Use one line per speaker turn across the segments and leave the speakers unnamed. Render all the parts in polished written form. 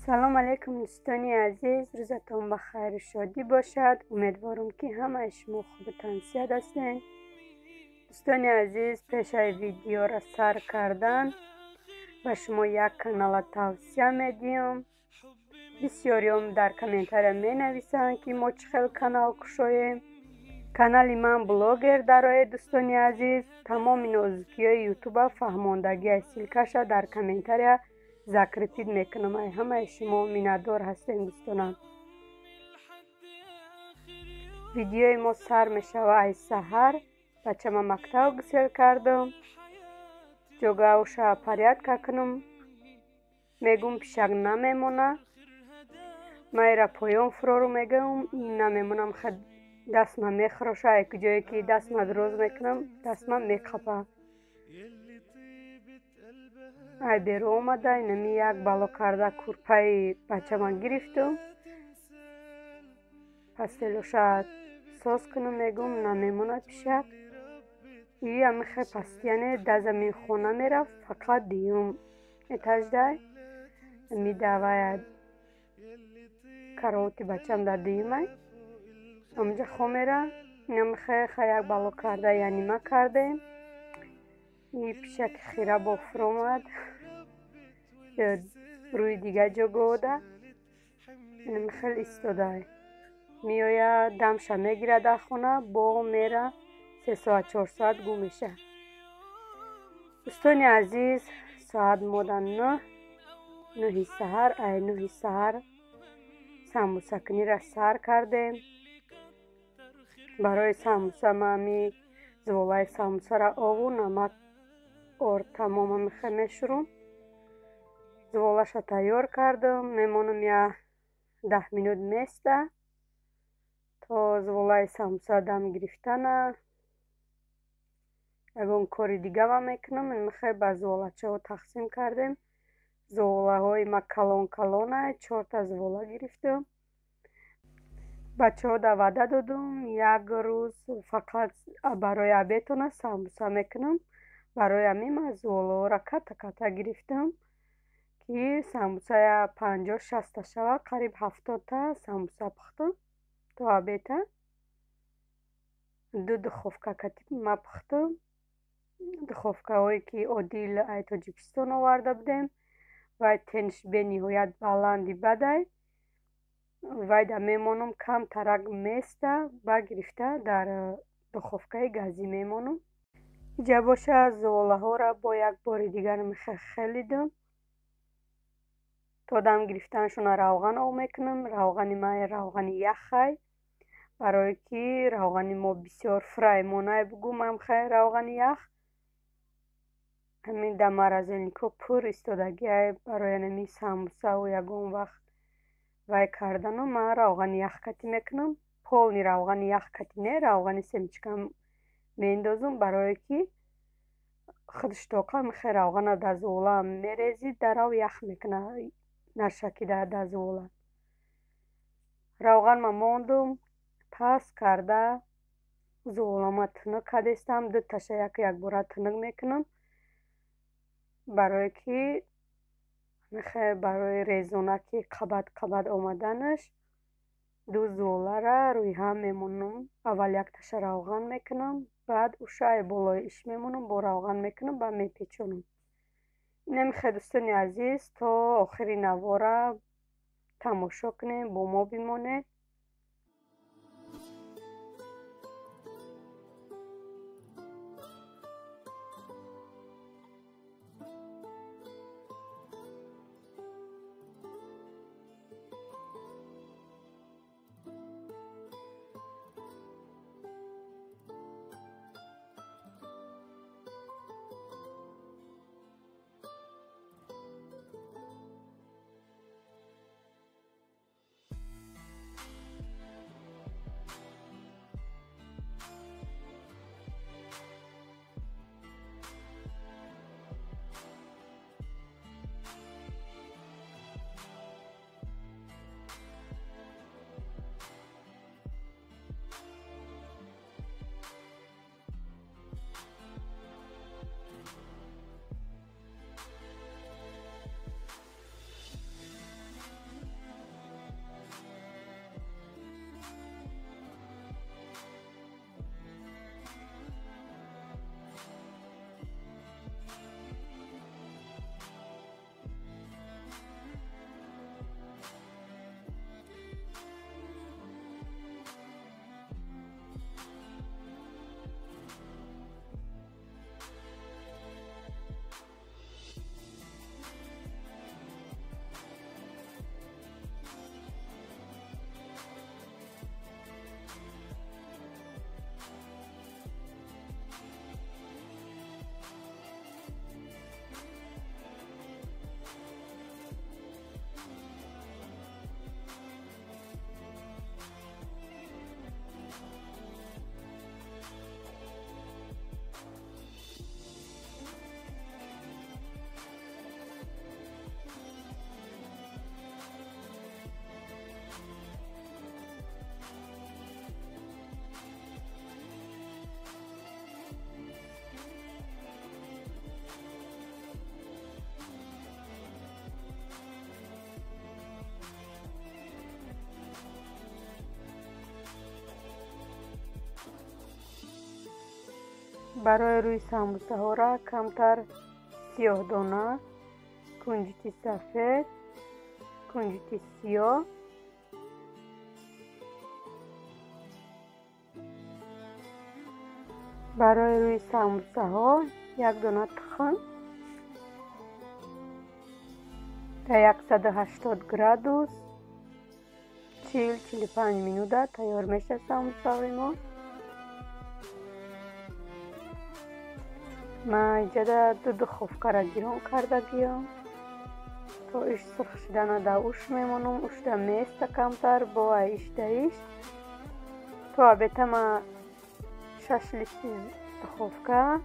Салом алейкум дӯстони азиз, рӯзатон ба хайру шодӣ бошад. Умедворам, ки ҳамаи шумо хубу тансиҳат ҳастед. Дӯстони азиз, пешаи видеоро сар кардан ба шумо як канала тавсия медиҳам. Бисёриём дар комментария менависанд, ки мо чӣ хел канал кушоем. Канали ман блогер дароед, дӯстони азиз. Тамоми нозукиҳои ютуба фаҳмондагиай, ссылка ша дар комментария закрепить мекунам. Ай ҳамаи шумо миннатдор ҳастем, дӯстонам. Видеои мо сар мешава ай саҳар. Бачама мактаб гусел кардам, ҷогаоша порядка кунам. Мегум, пишак намемона. Майра поён фурору мегӯм, ин намемонам. Дастма мехӯроша, як ҷое ки дастма дроз мекунам, дастма меқапа. Ай беру омада, инами як бало карда курпаи бачама гирифтум. Постель оша соз кунам, мегум, намемонад пишак. И амихе пастияне да замин хона мерафт, фақат дуюм этаж дай мидавая каровати бачам дар дуюмай, ҳамҷа хо мера. Инамихе ха як бало карда янима кардем. И пишаки хира бо фуромад, рӯи дига ҷо года. Инами хел истодай, меояд, дамша мегирад дар хона, бо мера, 3 соат, 4 соат гум меша. Дӯстони азиз, соат мода 9, 9-и саҳар. Ай 9-и саҳар самбусакунира сар кардем. Барои самбуса ма ами зуволаи самбусара ову намак орд тамома мехе мешӯрум. Зуволаша тайёр кардам, мемонам, я 10 минут места то зуволаи самбуса дам гирифтана. Ягон кори дигама мекунам. Мехе ба зуволачаҳо тақсим кардем. Зуволаҳои ма калон калона, чорта зувола гирифтам. Бачаҳо да ваъда додум, як рӯз фақат барои обед она самбуса мекунам. Барои ҳамин ман зуволаҳоро ката ката гирифтам, ки самбусая 50-60-та шавад. Қариб 70-та самбуса пухтам то обед а. Ду духовка кати ма пухтам, духовка ҳое ки Одил ай Тоҷикистон оварда будем. Вай тенш бениҳоят баланди бадай, вайда мемонам, камтарак места ба гирифта дар духовка и газӣ мемонам. Иҷа боша, зуволаҳоро бо як бори дигар мехе хелидам. То дам гирифтанашона равған об мекунам. Равғани ман равғани яхай, барое ки равғани мо бисёр фраймонай бугум. Хай, равғани ях ҳамин дар морозильник ҳо пур истодагиай. Барои ҳамин самбусаву ягон вақт вай кардану ман равғани ях катӣ мекунам. Полный равғани ях катӣ не, равғани семечка меандозум, барое ки худаш тоқа мехе равғана дар зувола мерезӣ, дарав ях мекунад, нашакида дар зувола. Равғанма мондум, паст карда зуволама тунук кардестам. Дуташа як якбора тунук мекунам, барое ки мехе барои резонаки қабат қабат омаданаш ду зуволара рӯи ҳам мемонам. Аввал якташа равған мекунам, баъд уша ай болои иш мемонам, бо равған мекунам, баъд мепечонам. Инамихе, дӯстони азиз, то охири навора тамошо кунем, бо мо бимонед. Барои рӯи самбусаҳора камтар сиёҳдона, кунҷити сафед, кунҷити сиёҳ, барои рӯи самбусаҳо як дона тухм дар 180 градус 40-45 минута тайёр мешавад самбусаҳои мо. Ман иҷода ду духовкара гирон кардагиям. То иш сурх шудана да уш мемонам, ушда места камтар, бо иш да иш. То обета ма 6 листи духовка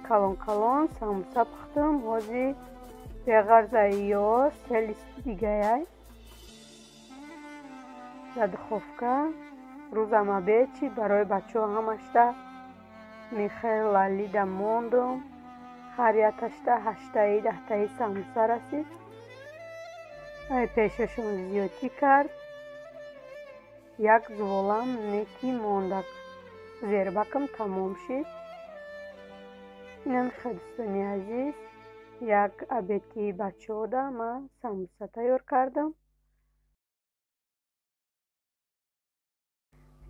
калон калон самбуса пухтам. Ҳози беғарза ё 3 листи дигаяй да духовка. Рӯзам обед чи барои бачаҳо ҳамашта михел лалида мондум. Ҳар яташта 8-таи 10-таи самбуса расид. Ай пешашон зиёдтӣ кард. Як зуволам неки мондак. Зербакам тамом шид. Инам дӯстони азиз, як обеди бачаҳода ман самбуса тайёр кардам.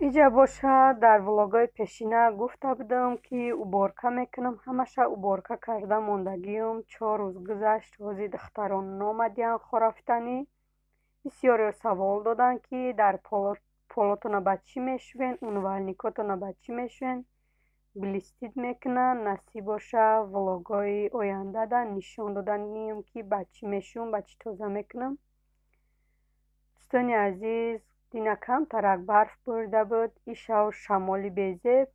Иҷа бошад, дар влогҳои пешина гуфта будам, ки уборка мекунам. Ҳамаша уборка карда мондагиам. 4 рӯз гузашт, ҳози духтарон номадиян хорафтанӣ. Бисёриҳо савол доданд, ки дар полотона ба чӣ мешӯен, унвалникотона ба чӣ мешӯен. Блистит мекунанд. Насиб боша, влогҳои ояндада нишон доданием, ки ба чӣ мешӯм, ба чӣ тоза мекунам. Дӯстони азиз, дина камтарак барф бурида буд. Ишав шамоли безеб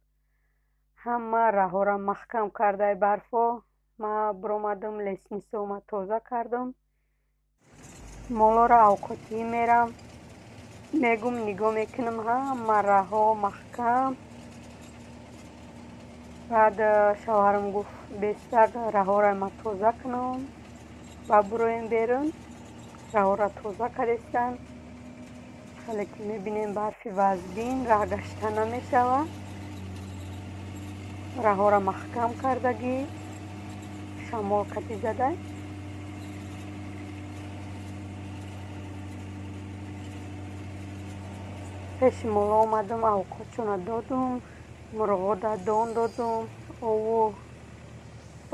ҳама раҳора маҳкам кардаи барфо. Ма биромадам, лестницаома тоза кардам. Молора авқотӣ мерам, мегум, нигоҳ мекунам, ҳама раҳо маҳкам. Баъд шавҳарам гуфт, бестак раҳора ма тоза кунам ва бироем берун. Раҳора тоза кардестан. Ҳале ки мебинем, барфи вазбин, раҳ гашта намешавад. Раҳора маҳкам кардагӣ, шамол кати зада. Пеши мола омадам, авқотшона додум, мурғода дон додум,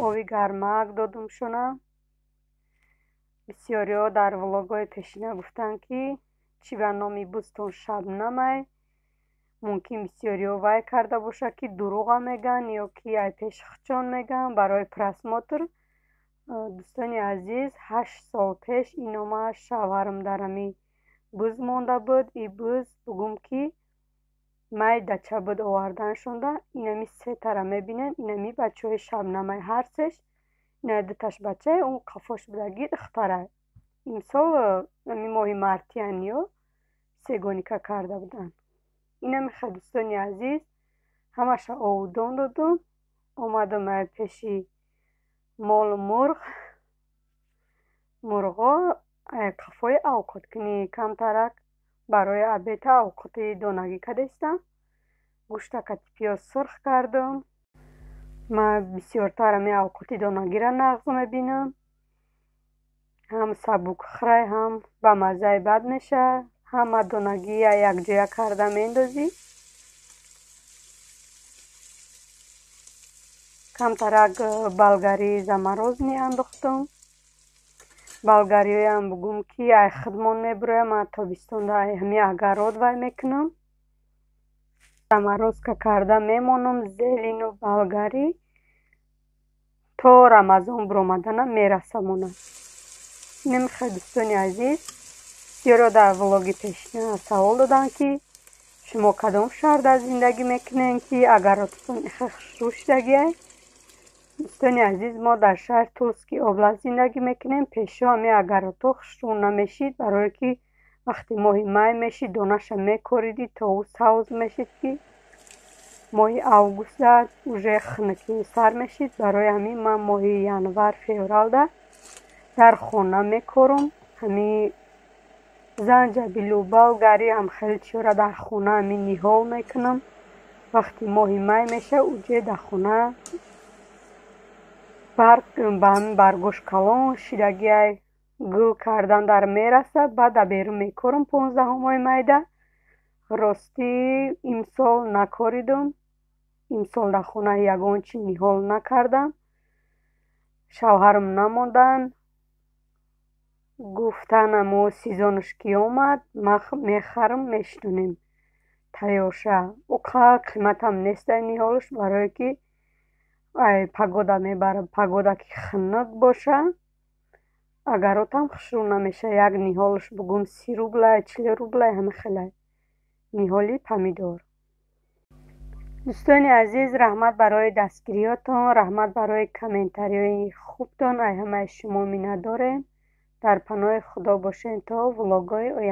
ови гармак додумшона. Бисёриҳо дар влогҳои пешина гуфтанд, ки чӣ ба номи бузтон Шабнамай. Мумкин бисёриҳо вай карда бошад, ки дурӯға мегӯянд ё ки ай пеши худшон мегӯянд барои просмотр. Дӯстони азиз, 8 сол пеш инома шавҳарам дар ҳами буз монда буд. И буз бугум, ки майдача буд оварданшонда. Инами сетара мебинед, инами бачаҳои Шабнамай ҳар сеш. Ина дуташ бачае, он қафош будагӣ духтара. Имсол ами моҳи мартиян ё сегоника карда буданд. Инами хел, дӯстони азиз, ҳамаша овудон додум. Омадам пеши молу мурғ. Мурғо қафои авқоткунӣ камтарак барои обета авқоти донагӣ кардестам. Гӯшта кати пиёз сурх кардам. Ман бисёртар ами авқоти донагиро нағз мебинам. Ҳам сабукхӯрай, ҳам ба маззаи бад мешавад. Ҳама донагия якҷоя карда мендозӣ. Камтарак болгари замороженный андохтам. Болгариҳоям бугум, ки ай худмон мебуроям, ман тобистонда ай ҳами огород вай мекунам. Заморозка карда мемонам зелену болгари то Рамазон биромадана мерасамонам. Инам хел, дӯстони азиз, бисёриҳо дар влоги пешина савол доданд, ки шумо кадом шаҳрда зиндагӣ мекунед, ки огородтон ихел хушрӯ шудагиай. Дӯстони азиз, мо дар шаҳри Тульский област зиндагӣ мекунем. Пешо ҳами огородҳо хушрӯ намешид, барое ки вақти моҳи май мешид, донаша мекоридӣ, то ӯ савз мешид, ки моҳи августа уже хунукӣ сар мешид. Барои ҳамин ман моҳи январ, февралда дар хона мекорум. Ҳами занҷабилу болгари ҳам хеле чиёра дар хона ҳами ниҳол мекунам. Вақти моҳи май меша, уже дар хона барг ба ҳамин баргош калон шидагиай, гул кардан дар мераса. Баъд дар берун мекорам 15-уми майда. Ростӣ, имсол накоридум, имсол дар хона ягон чи ниҳол накардам. Шавҳарам намонданд, гуфтан амо сезонаш ки омад, ман мехарам, мешинонем тайёрша. Оқа қиматам нестай ниҳолаш, барое ки ай погода мебарад. Погода ки хунук боша, огородам хушрӯ намеша. Як ниҳолаш бугум 30 рублай, 40 рублай, ҳама хелай ниҳоли помидор. Дӯстони азиз, раҳмат барои дастгириётон, раҳмат барои комментариҳои хубтон. Ай ҳамаи шумо миннатдорем. Дар паноҳи Худо бошед то влогҳои оянда.